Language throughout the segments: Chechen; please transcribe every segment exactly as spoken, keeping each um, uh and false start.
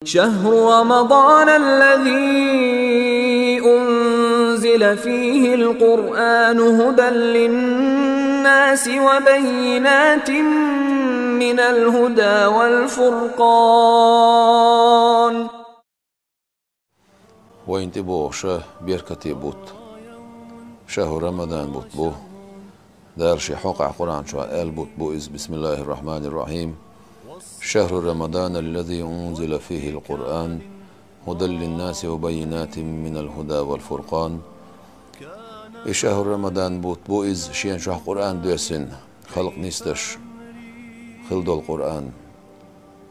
شهر رمضان الذي أنزل فيه القرآن هدى للناس وبينات من الهدى والفرقان. Вайна тӀебогӀуш беркате бутт шахӀру Рамадан бутт бу. Дала шен хьокъехь Къуръан чохь аьлла бутт бу иза: بسم الله الرحمن الرحيم. شهر رمضان الذي أنزل فيه القرآن هدى للناس وبينات من الهدى والفرقان. И шахӀру Рамадан бутт бу иза, шен чохь Къуръан доьссина, халкъ нисдеш хилла долу Къуръан,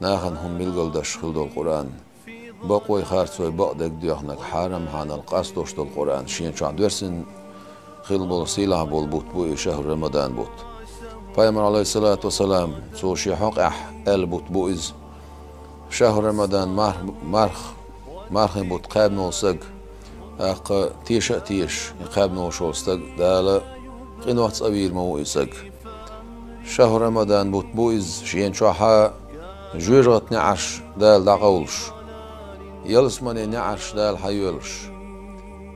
нахана хӀума билгалдеш хилла долу Къуръан, бакъой харцой бакъдерг доьхнарг, хьарам-хьанал къастош долу Къуръан шен чохь доьссина хилла болу сийлахь болу бутт бу и шахӀру Рамадан бутт. Пайхамар, Ӏалайхиссалату вассалам, цо шен хьокъехь аьлла бутт бу иза. ШахӀру Рамадан марх-, марх-, мархийн бутт кхаьбна волу стаг, тӀаккха теша а тешаш, и кхаьбна волуш волу стаг Дала къинойх цӀа вийр ма ву и стаг. ШахӀру Рамадан бутт бу иза, шен чохь жоьжахатин неӀарш Дала дӀакъовлуш, ялсаманин неӀарш Дала хьайоьллуш,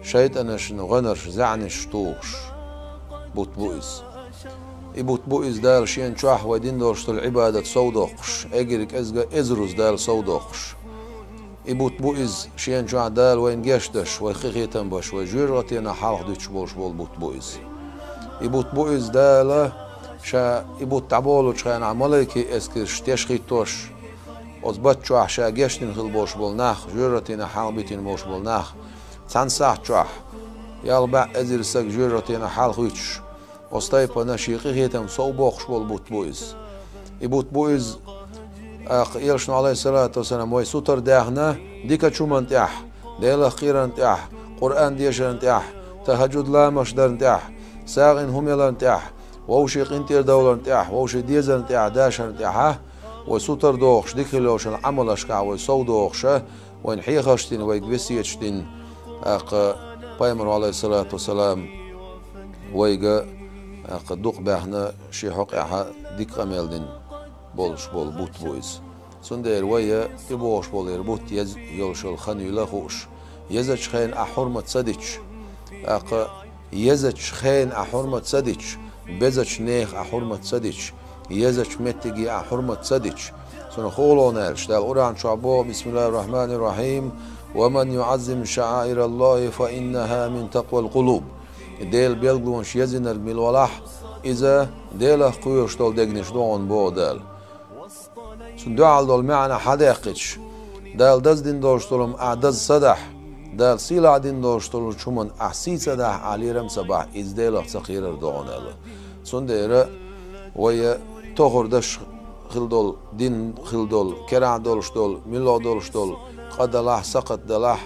шайтӀанашна гӀоьнарш, зӀенаш тухуш бутт бу иза. И бутт бу иза Дала шен чохь вай дина долуш долу Ӏибадат сов доккхуш, эггара кӀезга эзарза Дала сов доккхуш. И бутт бу иза, шен чохь Дала вайна гечдеш, вайх къинхетам беш, вай жоьжахатинах хьалха дуьтуш болуш болу бутт бу иза. И бутт бу иза, Дала ша и бутт дӀаболучу хенахь малайкийн эскарш тешхийтош, оцу бутт чохь ша гечдина хилла болуш болу нах, жоьжахатинах хьалха битина болуш болу нах, цхьана сахьт чохь ялх бӀе эзар стаг жоьжахатинах хьалха хуьйцуш, оцу тайпана шен къинхетам сов боккхуш болу бутт бу иза. И бутт бу иза, тӀаккха Элчано, Ӏалайхиссалату вассалам, вай сутара даьхна дикачу хӀуманна тӀехь, Делах кхерарна тӀехь, Къуръан дешарна тӀехь, тахӀажжуд ламазаш дарна тӀехь, сагӀина хӀума яларна тӀехь, вовшийн къинтӀера довларна тӀехь, вовшийн дезарна тӀехь, дашарна тӀехь, вай сутара дохуш, дика хилла йолчу Ӏамалашкахь вай сов дохуш, вайна хьехарш дина, вайга весеташ дина, тӀаккха Пайхамар, Ӏалайхиссалату вассалам, вайга, тӀаккха дукха баьхна шен хьокъехь дика къамел дина болуш болу бутт бу иза. Цундела вай а, и бохуш болу бутт еза йолуш йолу хан юйла а хууш, езачу хенан ахь хьурмат ца дича, тӀаккха езачу хенан ахь хьурмат ца дича, безачу нехан ахь хьурмат ца дича, езачу меттиге ахь хьурмат ца дича, цунах хӀоло аьлча, Дала Къуръан чохь боху: بسم الله الرحمن الرحيم. ومن يعظم شعائر الله فإنها من تقوى القلوب. И Делан билгалонаш езийнарг мила валахь, иза Делах кхоьруш долу дегнаш ду хьуна, боху Дала. Цунна дуьхьал долу маьӀна хьадаьккхича, Дала даздина долуш долу хӀума ахь даз ца дахь, Дала сийлахь дина долуш долчу хӀуманна ахь сий ца дахь, ахь лерам ца бахь, иза Делах ца кхерар ду хьуна аьлла. Цундела вай а тохар даш хилла долу, дин хилла долу, керахь долуш долу, муьлха долуш долу, къа далахь, сакхат далахь,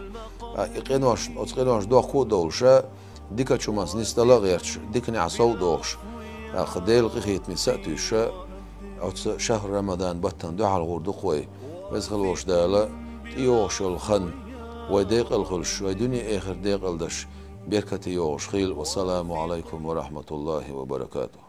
а, и къинош, оцу къиношна дохко а довлуш, дикачу хӀуманца нисдала а гӀерташ, диканехь сов а дохуш, тӀаккха Делан къинхетаме са а туьйсуш, оцу шахӀру Рамадан баттана дуьхьал гӀур ду-кх вай. Веза хилла волчу Дала тӀейогӀуш йолу хан вай декъала хуьлуш, вай дуьне-эхарт декъала деш, беркате йогӀуш хуьлда. Вассаламу Ӏалайкум ва рахьматуллахӀи ва баракатухӀ.